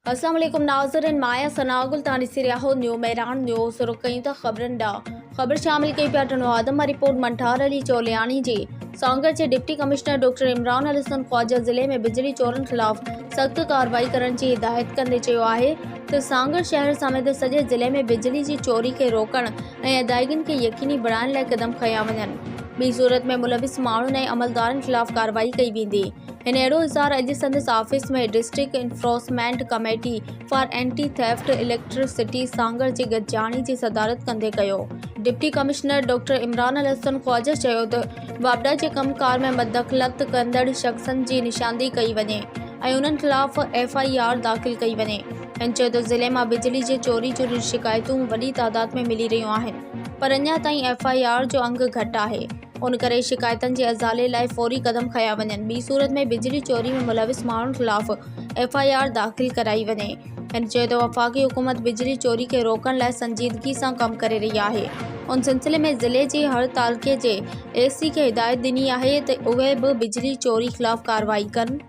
السلام عليڪم ناظرين مان آهيان ثناء گل تان ڏسي رهيا آهيو نيو مهراڻ نيوز شروع ڪيون ٿا خبرن ڏانهن خبر شامل ڪئي پيا ٽنڊو آدم مان رپورٽ منٺار علي چولياڻي جي سانگهڙ جي deputy commissioner doctor Imran Alhassan Khawaja ضلعي ۾ بجلي چورن خلاف سخت ڪارروائي ڪرڻ جي هدايت ڪندي چيو آهي ته سانگهڙ شهر سميت سڄي ضلعي ۾ بجلي جي چوري کي روڪڻ ۽ ادائيگين کي يقيني بڻائڻ لاء قدم کنيا وڃن ٻي صورت ۾ ملوث ماڻهن ۽ عملدارن خلاف ڪارروائي ڪئي ويندي. هن اهڙو اظهار اڄ سندس office ۾ district enforcement committee for anti theft electricity Sanghar جي گڏجاڻي جي صدارت ڪندي ڪيو. Deputy commissioner doctor Imran Alhassan Khawaja چيو ته واپڊا جي ڪم ڪار ۾ مداخلت ڪندڙ شخصن جي نشاندهي ڪئي وڃي ۽ انهن خلاف ايف I R داخل ڪئي وڃي. هن چيو ته ضلعي مان بجلي جي چوري جون شڪايتون وڏي تعداد ۾ ملي رهيون آهن پر اڃا تائين ايف I R جو انگ گهٽ آهي. ان ڪري شڪايتن جي ازالي لاء فوري قدم کنيا وڃن، ٻي صورت ۾ بجلي چوري ۾ ملوث ماڻهن خلاف ايف I R داخل ڪرائي وڃي. هن چيو ته وفاقي حڪومت بجلي چوري کي روڪڻ لاء سنجيدگي سان ڪم ڪري رهي آهي، ان سلسلي ۾ ضلعي جي هر تعلقي جي اي سي کي هدايت ڏني آهي ته اهي به بجلي چوري خلاف ڪارروائي ڪن.